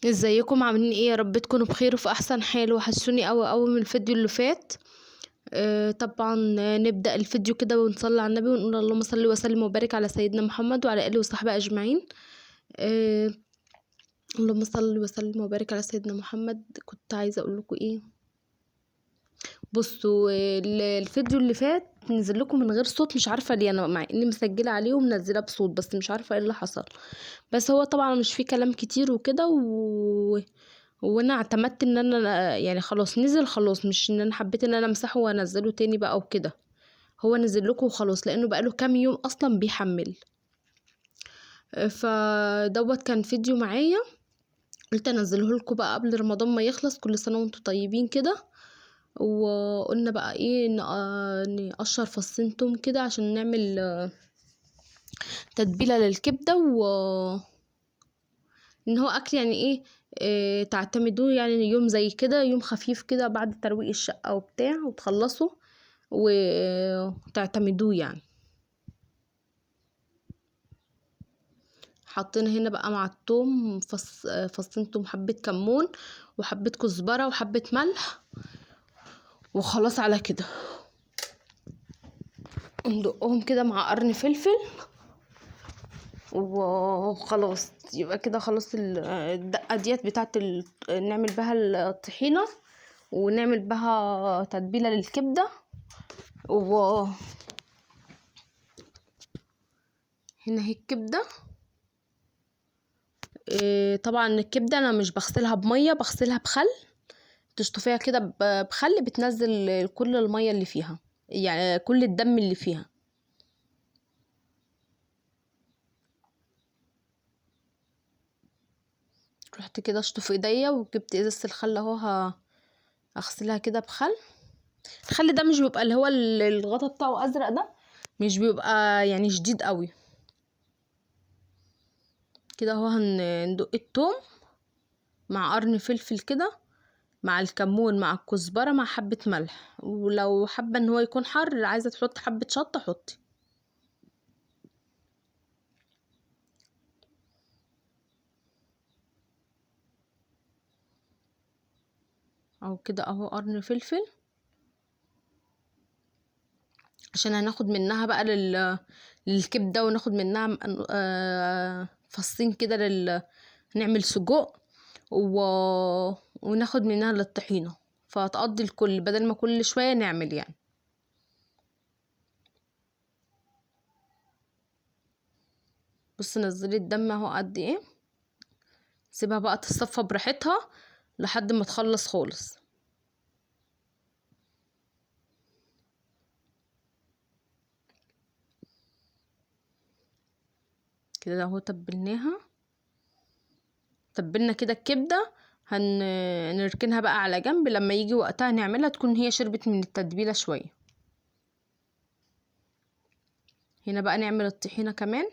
ازيكم؟ عاملين ايه؟ يا رب تكونوا بخير وفي احسن حال. وحشوني قوي قوي من الفيديو اللي فات. طبعا نبدا الفيديو كده ونصلي على النبي ونقول اللهم صل وسلم وبارك على سيدنا محمد وعلى اله وصحبه اجمعين. اللهم صل وسلم وبارك على سيدنا محمد. كنت عايزه اقول لكم ايه؟ بصوا الفيديو اللي فات نزل لكم من غير صوت، مش عارفه ليه، انا مع اني مسجله عليه ومنزلة بصوت بس مش عارفه ايه اللي حصل. بس هو طبعا مش فيه كلام كتير وكده وانا اعتمدت ان انا يعني خلاص نزل خلاص، مش ان انا حبيت ان انا امسحه وانزله تاني بقى وكده، هو نزل لكم وخلاص لانه بقاله كام يوم اصلا بيحمل. فدوت كان فيديو معايا قلت انزله لكم بقى قبل رمضان ما يخلص. كل سنة وانتم طيبين كده. وقلنا بقى ايه، نقشر فصين توم كده عشان نعمل تتبيله للكبده، و ان هو اكل يعني ايه، تعتمدوه يعني يوم زي كده، يوم خفيف كده بعد ترويق الشقة وبتاع وتخلصوا وتعتمدوه يعني. حطينا هنا بقى مع التوم فصين توم، حبه كمون وحبه كزبره وحبه ملح وخلاص على كده. ندقهم كده مع قرن فلفل وخلاص، يبقى كده خلاص الدقة ديت بتاعت نعمل بها الطحينه ونعمل بها تتبيله للكبده. و هنا هي الكبده. طبعا الكبده انا مش بغسلها بميه، بغسلها بخل، تشطفيها كده بخل، بتنزل كل المية اللي فيها، يعني كل الدم اللي فيها. رحت كده اشطف ايديا وجبت ازازة الخل اهو، هغسلها كده بخل. الخل ده مش بيبقى اللي هو الغطا بتاعه ازرق ده، مش بيبقى يعني شديد قوي كده اهو. هندق التوم مع قرن فلفل كده مع الكمون مع الكزبره مع حبه ملح، ولو حابة ان هو يكون حر عايزه تحط حبه شطه حطي. او كده اهو قرن فلفل عشان هناخد منها بقى للكبده، وناخد منها فصين كده نعمل سجق وناخد منها للطحينه، فتقضي الكل بدل ما كل شوية نعمل يعني. بص نزلي الدم اهو قد ايه، سيبها بقى تصفى براحتها لحد ما تخلص خالص. كده اهو تبلناها، تبلنا كده الكبده، هنركنها بقى على جنب، لما يجي وقتها نعملها تكون هي شربت من التتبيله شوية. هنا بقى نعمل الطحينه كمان.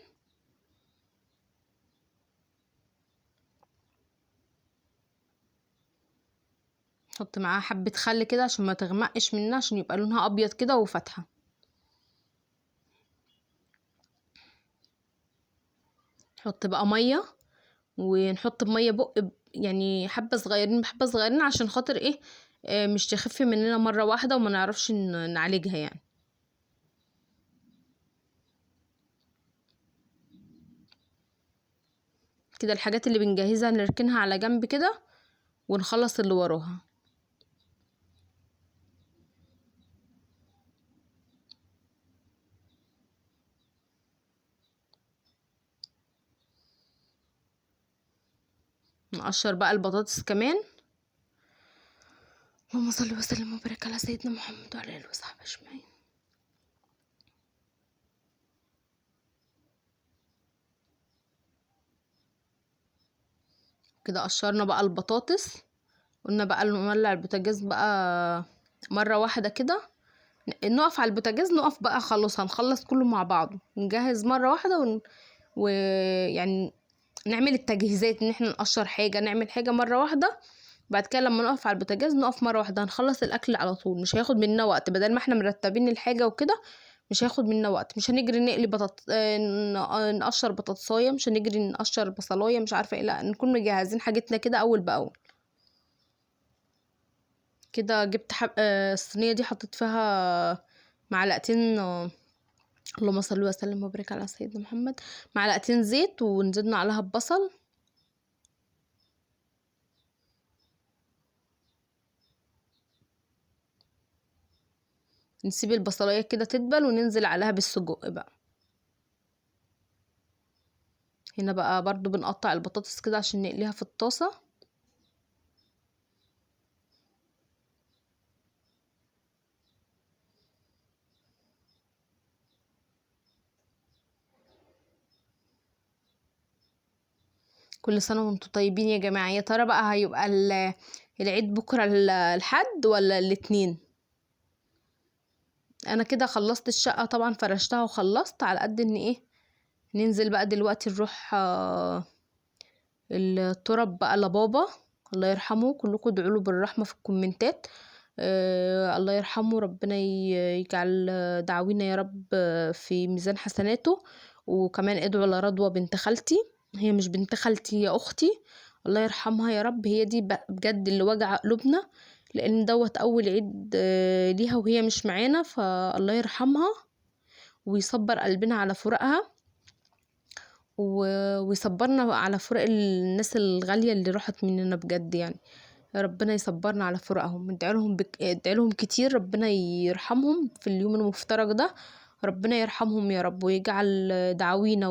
نحط معاها حبه خل كده عشان ما تغمقش منها، عشان يبقى لونها ابيض كده وفاتحه. نحط بقى مية، ونحط بميه بق يعني حبه صغيرين بحبه صغيرين عشان خاطر ايه، مش تخف مننا مرة واحدة وما نعرفش نعالجها يعني. كده الحاجات اللي بنجهزها نركنها على جنب كده ونخلص اللي وراها. نقشر بقى البطاطس كمان. اللهم صل وسلم وبارك على سيدنا محمد وعلى اله وصحبه اجمعين. كده قشرنا بقى البطاطس، قلنا بقى نولع البوتاجاز بقى مرة واحدة كده، نقف على البوتاجاز، نقف بقى خلاص هنخلص كله مع بعضه، نجهز مرة واحدة ويعني نعمل التجهيزات، ان احنا نقشر حاجة نعمل حاجة مرة واحدة. بعد كده لما نقف على البوتاجاز نقف مرة واحدة، هنخلص الاكل على طول، مش هياخد مننا وقت. بدل ما احنا مرتبين الحاجة وكده مش هياخد منا وقت. مش هنجري نقلي بطاط، نقشر بطاطسايه، مش هنجري نقشر بصلايه، مش عارفه ايه، لا نكون مجهزين حاجتنا كده اول باول كده. جبت الصينية دي حطيت فيها معلقتين، اللهم صل وسلم وبارك على سيدنا محمد، معلقتين زيت، ونزلنا عليها ببصل. نسيب البصلايه كده تدبل وننزل عليها بالسجق بقى. هنا بقى برضو بنقطع البطاطس كده عشان نقليها في الطاسه. كل سنة وانتم طيبين يا جماعة. يا ترى بقى هيبقى العيد بكره الحد ولا الاثنين؟ انا كده خلصت الشقة طبعا، فرشتها وخلصت على قد ان ايه. ننزل بقى دلوقتي نروح التراب بقى لبابا الله يرحمه. كلكم ادعوا له بالرحمة في الكومنتات. الله يرحمه، ربنا يجعل دعوينا يا رب في ميزان حسناته. وكمان ادعوا لرضوى بنت خالتي، هي مش بنت خالتي يا اختي، الله يرحمها يا رب. هي دي بجد اللي وجع قلوبنا، لان دوت اول عيد ليها وهي مش معانا، فالله يرحمها ويصبر قلبنا على فراقها، ويصبرنا على فراق الناس الغالية اللي راحت مننا بجد يعني. ربنا يصبرنا على فراقهم. ادعي لهم كتير، ربنا يرحمهم في اليوم المفترق ده، ربنا يرحمهم يا رب، ويجعل دعوينا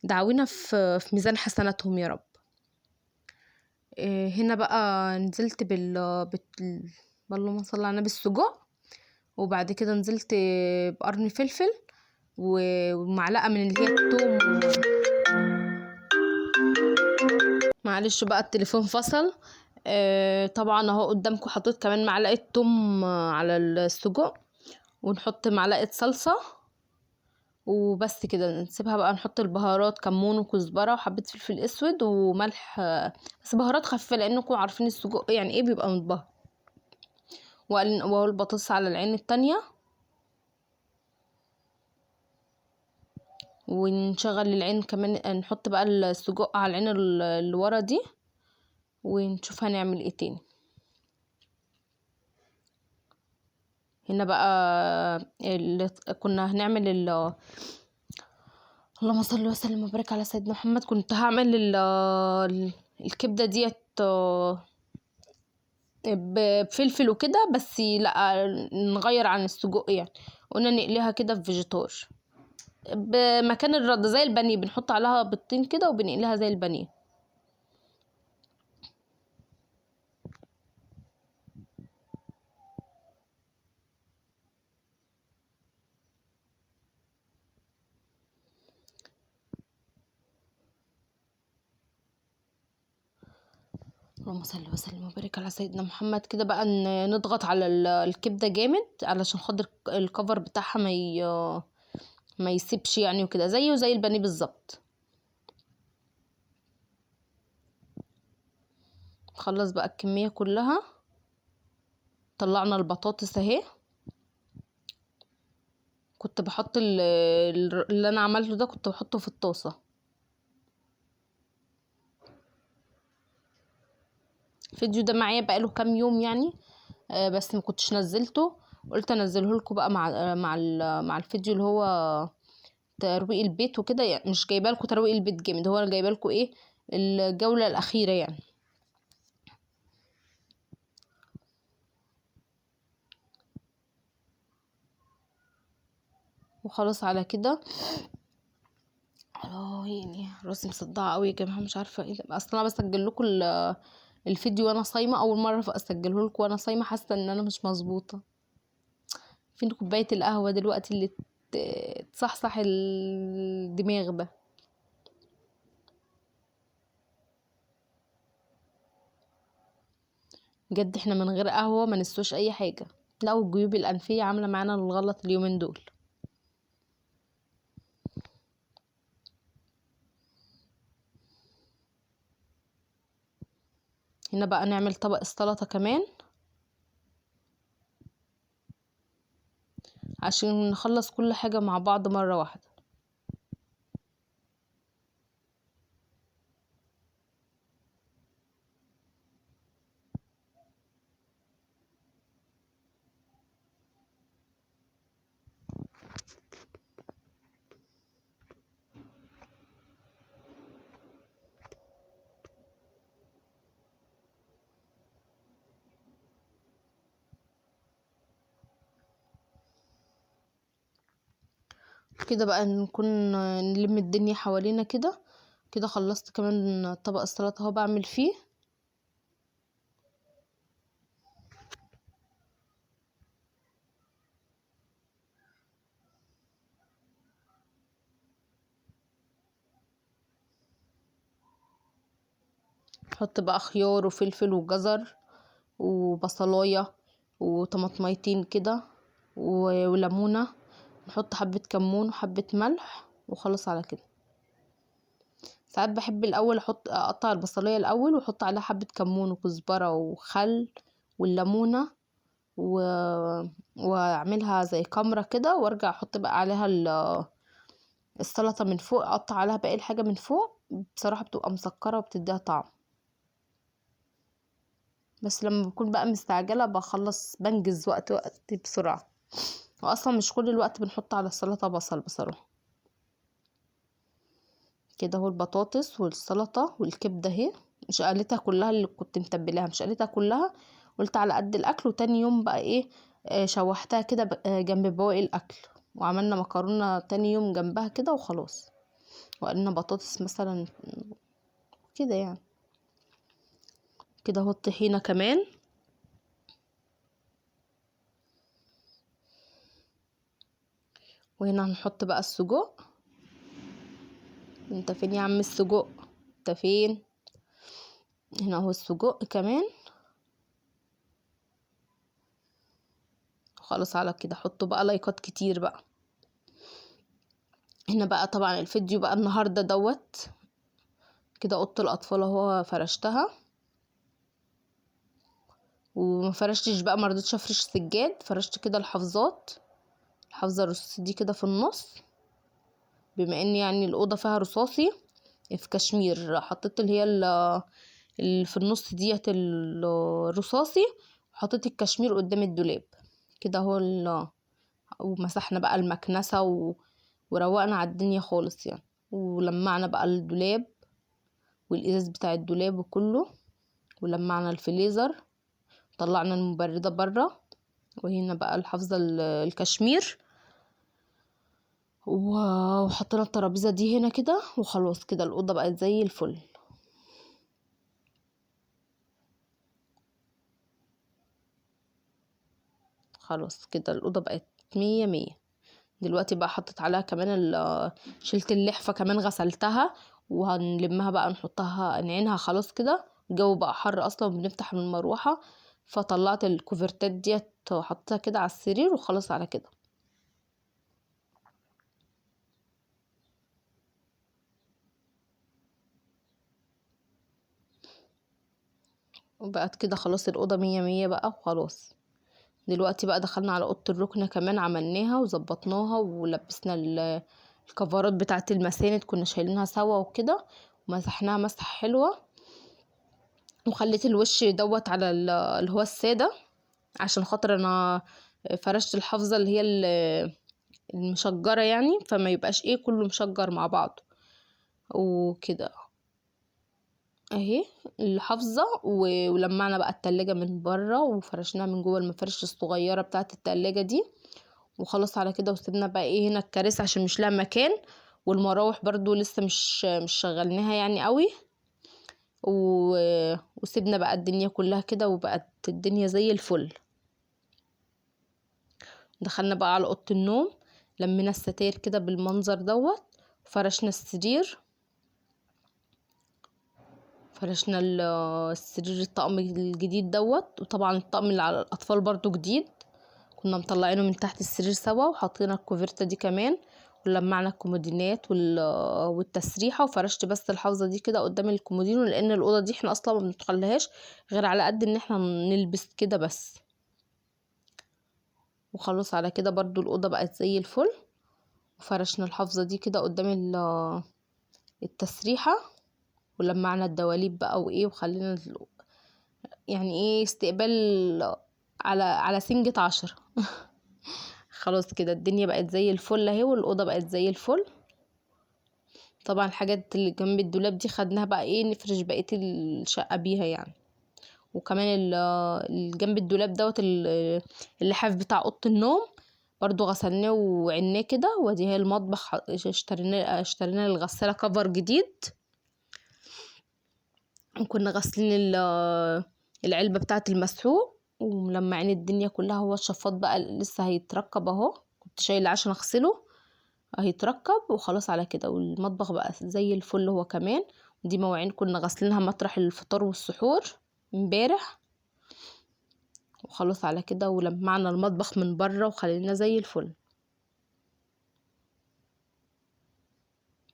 ودعوينا في ميزان حسناتهم يا رب. هنا بقى نزلت اللهم صل على النبي السجق، وبعد كده نزلت بقرن فلفل ومعلقة من اللي هي التوم. معلش بقى التليفون فصل. طبعا اهو قدامكم حطيت كمان معلقه توم على السجق، ونحط معلقه صلصه وبس كده. نسيبها بقى، نحط البهارات كمون وكزبره وحبه فلفل اسود وملح، بس بهارات خفيفة لانكم عارفين السجق يعني ايه بيبقى متبهر. والبطاطس على العين التانية، ونشغل العين كمان، نحط بقى السجق على العين اللي ورا دي، ونشوف هنعمل ايه تاني. هنا بقى اللي كنا هنعمل اللهم صل وسلم وبارك على سيدنا محمد. كنت هعمل الكبده ديت بفلفل وكده، بس لا نغير عن السجق يعني، قلنا نقليها كده في فيجيتار بمكان الردة زي البانيه، بنحط عليها بيضتين كده وبنقليها زي البانيه. اللهم صل وسلم وبارك على سيدنا محمد. كده بقى نضغط على الكبده جامد علشان خاطر الكفر بتاعها ما يسيبش يعني وكده، زيه زي البانيه بالظبط. خلص بقى الكمية كلها. طلعنا البطاطس اهي، كنت بحط اللي انا عملته ده كنت بحطه في الطاسه. الفيديو ده معايا بقاله كام يوم يعني، بس ما كنتش نزلته، قلت انزله لكم بقى مع مع مع الفيديو اللي هو ترويق البيت وكده يعني. مش جايبه لكم ترويق البيت جامد، هو جايبه لكم ايه الجولة الاخيرة يعني. وخلاص على كده. يعني راسي مصدعه قوي يا جماعة، مش عارفه ايه ده. اصلا انا بسجل لكم الفيديو وانا صايمه، اول مرة اسجله لكم وانا صايمه، حاسه ان انا مش مظبوطة. فين كوباية القهوة دلوقتي اللي تصحصح الدماغ ده؟ بجد احنا من غير قهوة ما نسوش اي حاجة. لا والجيوب الانفيه عامله معانا الغلط اليومين دول. هنا بقى نعمل طبق السلطة كمان. عشان نخلص كل حاجة مع بعض مرة واحدة. كده بقى نكون نلم الدنيا حوالينا كده. كده خلصت كمان طبق السلطة اهو بعمل فيه. نحط بقى خيار وفلفل وجزر وبصلايه وطماطميتين كده وليمونه، نحط حبة كمون وحبة ملح وخلاص على كده. ساعات بحب الاول اقطع البصلية الاول واحط عليها حبة كمون وكزبرة وخل والليمونة واعملها زي كمرة كده، وارجع احط بقى عليها السلطة من فوق، اقطع عليها باقي الحاجة من فوق. بصراحة بتبقى مسكرة وبتديها طعم. بس لما بكون بقى مستعجلة بخلص بنجز وقت بسرعة، واصلا مش كل الوقت بنحط على السلطة بصل بصراحة. كده اهو البطاطس والسلطة والكبدة اهي، مش قلتها كلها اللي كنت متبلاها، مش قلتها كلها، قلت على قد الاكل. وتاني يوم بقى ايه، شوحتها كده جنب بواقي الاكل، وعملنا مكرونة تاني يوم جنبها كده وخلاص، وقلنا بطاطس مثلا كده يعني. كده اهو الطحينة كمان. وهنا هنحط بقى السجق. انت فين يا عم السجق؟ انت فين؟ هنا اهو السجق كمان. خلاص على كده. حطوا بقى لايكات كتير بقى. هنا بقى طبعا الفيديو بقى النهارده دوت كده. اوضة الاطفال اهو فرشتها، وما فرشتش بقى، ما رضيتش افرش سجاد، فرشت كده الحافظات، الحافظة الرصاصي دي كده في النص، بما ان يعني الاوضة فيها رصاصي في كشمير، حطيت اللي هي اللي في النص ديت الرصاصي، وحطيت الكشمير قدام الدولاب كده اهو. ومسحنا بقى المكنسة وروقنا على الدنيا خالص يعني، ولمعنا بقى الدولاب والازاز بتاع الدولاب وكله، ولمعنا الفليزر، طلعنا المبرده بره. وهنا بقى الحافظة الكشمير، وحطينا الترابيزة دي هنا كده، وخلاص كده الاوضة بقت زي الفل. خلاص كده الاوضة بقت 100 100. دلوقتي بقى حطيت عليها كمان شلت اللحفه كمان، غسلتها وهنلمها بقى نحطها نعينها. خلاص كده الجو بقى حر اصلا وبنفتح من المروحة، فطلعت الكوفرتات ديت وحطيتها كده على السرير وخلاص على كده. وبقت كده خلاص الأوضة 100 100 بقى وخلاص. دلوقتي بقى دخلنا على أوضة الركنة كمان، عملناها وظبطناها ولبسنا الكفرات بتاعة المساند كنا شايلينها سوا وكده، ومسحناها مسحة حلوة، وخليت الوش دوت على اللي هو السادة عشان خاطر انا فرشت الحافظة اللي هي المشجرة يعني، فما يبقاش ايه كله مشجر مع بعضه وكده. اهي الحافظة، ولمعنا بقى التلاجة من بره وفرشناها من جوه المفارش الصغيرة بتاعة التلاجة دي، وخلاص على كده. وسيبنا بقى ايه هنا الكراسي عشان مش لها مكان، والمراوح برضو لسه مش شغلناها يعني قوي، وسيبنا بقى الدنيا كلها كده، وبقت الدنيا زي الفل. دخلنا بقى على اوضة النوم، لمينا الستاير كده بالمنظر دوت، فرشنا السرير، فرشنا السرير الطقم الجديد دوت، وطبعا الطقم اللي على الاطفال برضو جديد كنا مطلعينه من تحت السرير سوا، وحطينا الكوفرته دي كمان، ولمعنا الكومودينات والتسريحه، وفرشت بس الحافظة دي كده قدام الكومودينو، لان الاوضة دي احنا اصلا ما بندخلهاش غير على قد ان احنا نلبس كده بس. وخلاص على كده برضو الأوضة بقت زي الفل. وفرشنا الحافظة دي كده قدام التسريحة، ولمعنا الدواليب بقى وايه، وخلينا يعني ايه استقبال على سنجة 10. خلاص كده الدنيا بقت زي الفل اهي، والأوضة بقت زي الفل. طبعا الحاجات اللي جنب الدولاب دي خدناها بقى ايه نفرش بقية الشقة بيها يعني. وكمان جنب الدولاب دوت اللحاف بتاع أوضة النوم برضو غسلناه وعناه كده. وادي هي المطبخ، اشترينا الغسالة كفر جديد، وكنا غاسلين العلبة بتاعة المسحوق، وملمعين الدنيا كلها. هو الشفاط بقى لسه هيتركب اهو، كنت شايله عشان اغسله، هيتركب وخلاص على كده. والمطبخ بقى زي الفل هو كمان. ودي مواعين كنا غاسلينها مطرح الفطار والسحور امبارح، وخلاص على كده. ولمعنا المطبخ من بره وخلينا زي الفل.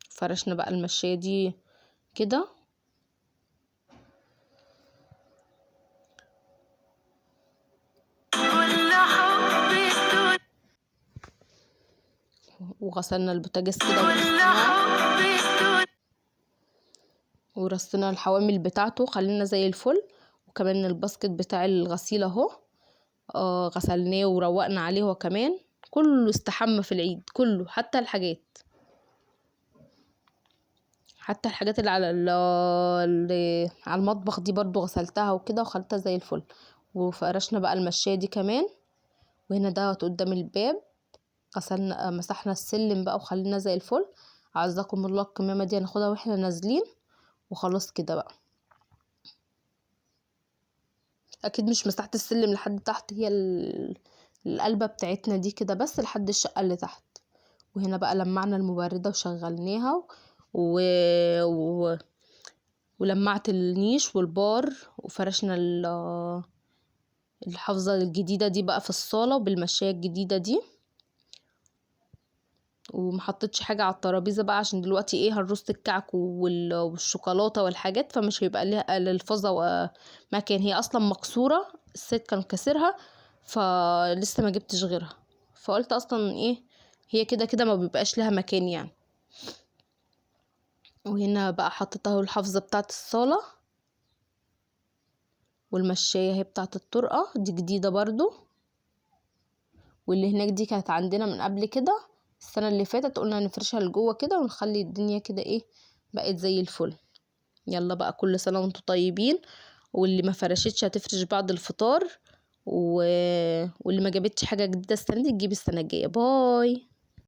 فرشنا بقى المشاية دي كده. وغسلنا البوتاجاز كده ورصينا الحوامل بتاعته، خلينا زي الفل. وكمان الباسكت بتاع الغسيل اهو، غسلناه وروقنا عليه هو كمان. كله استحمى في العيد كله، حتى الحاجات اللي على على المطبخ دي برضو غسلتها وكده وخلتها زي الفل. وفرشنا بقى المشاية دي كمان. وهنا دوت قدام الباب غسلنا، مسحنا السلم بقى وخلينا زي الفل. عزكم الله الكمامة دي هناخدها واحنا نازلين، وخلاص كده بقى. اكيد مش مسحت السلم لحد تحت، هي القلبة بتاعتنا دي كده بس لحد الشقة اللي تحت. وهنا بقى لمعنا المبردة وشغلناها و... ولمعت النيش والبار، وفرشنا الحافظة الجديدة دي بقى في الصالة وبالمشاية الجديدة دي. ومحطتش حاجة على الترابيزة بقى عشان دلوقتي ايه هنرص الكعك والشوكولاتة والحاجات، فمش هيبقى لها للفظة مكان، هي اصلا مكسورة، الست كان كسرها فلسه ما جبتش غيرها، فقلت اصلا ايه هي كده كده ما بيبقاش لها مكان يعني. وهنا بقى حطيت اهو الحافظة بتاعة الصالة، والمشاية هي بتاعة الطرقة دي جديدة برضو، واللي هناك دي كانت عندنا من قبل كده السنة اللي فاتت، قلنا نفرشها لجوه كده ونخلي الدنيا كده ايه بقت زي الفل. يلا بقى كل سنة وانتم طيبين، واللي ما فرشتش هتفرش بعد الفطار، واللي ما جابتش حاجة جديدة السنة دي تجيب السنة الجاية. باي.